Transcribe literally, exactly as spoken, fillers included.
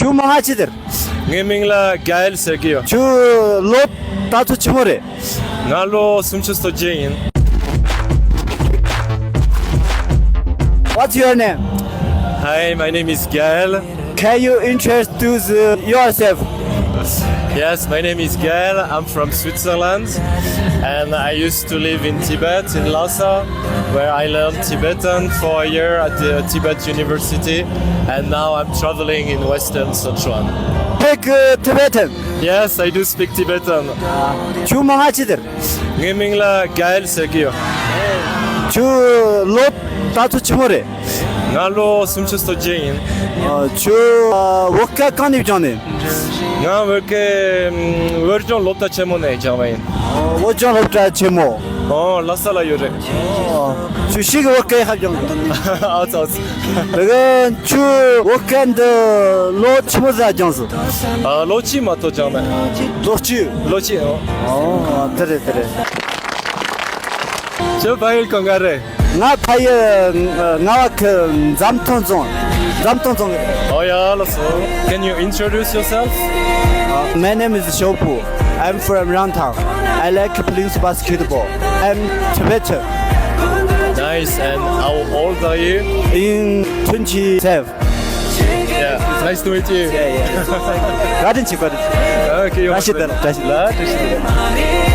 ཁྱོད་མིང་ང་ཅི་ཟེར། ངའི་མིང་ལ་ག་ཡལ་ཟེར་གི་ཡོད། ཁྱོད་ལོ་ད་ཚོད་ཆི་མོ་རེད། ང་ལོ་སུམ་ཅུ་སོ་བརྒྱད་ཡིན། What's your name? Hi, my name is Gael. Can you introduce uh, yourself? Yes, my name is Gael. I'm from Switzerland and I used to live in Tibet, in Lhasa, where I learned Tibetan for a year at the Tibet University. And now I'm traveling in Western Sichuan. Speak uh, Tibetan. Yes, I do speak Tibetan. ཁྱོད་མིང་ང་ཅི་ཟེར། ངའི་མིང་ལ་ག་ཡལ་ཟེར་གི་ཡོད། ཁྱོད་ལོ་ད་ཚོད་ཆི་མོ་རེད། ང་ལོ་སུམ་ཅུ་སོ་བརྒྱད་ཡིན། ཨ། ཁྱོད་ཨ་བོད་སྐད་གང་ནས་སྦྱངས་ནས། ང་བོད་སྐད་ཨམ་བོད་ལྗོངས་སློབ་གྲྭ་ཆེན་མོ་ནས་སྦྱངས་པ་ཡིན། ཨ། བོད་ལྗོངས་སློབ་གྲྭ་ཆེན་མོ། ཨོ། ལྷ་ས་ལ་ཡོད་རེད། ཨོ། ཁྱོད་ཤི་གི་བོད་སྐད་ཧ་སྦྱངས་གི། ཨ་ཙི་ཨ་ཙི། དེ་ག་ཁྱོད་བོད་སྐད་འདི་ལོ་ཆི་མོ་ཟིག་སྦྱངས་སོང་། ཨ། ལོ་གཅིག་མ་གཏོགས་སྦྱངས་མེད། ལོ་གཅིག་ལོ་གཅིག་ཨོ། ཨོ། དེ་རེད་དེ་རེད། ཁྱོད་ཕ་ཡུལ་གང་ག་རེད། ང་ཕ་ཡུལ་རྔ་བ་ཁུལ་འཛམ་ཐང་རྫོང་། འཛམ་ཐང་རྫོང་གི་རེད། ཨོ་ཡ། ལགས་སོ། Can you introduce yourself? Uh, my name is Xiaopu. I'm from Rangtang. I like playing basketball. I'm Tibetan. Nice. And how old are you? In twenty-seven. Yeah. Nice to meet you. Yeah, yeah. བཀའ་དྲིན་ཆེ། བཀའ་དྲིན་ཆེ། Okay. བཀྲ་ཤིས་བདེ་ལེགས། བཀྲ་ཤིས་བདེ་ལེགས། ལ་བཀྲ་ཤིས་བདེ་ལེགས།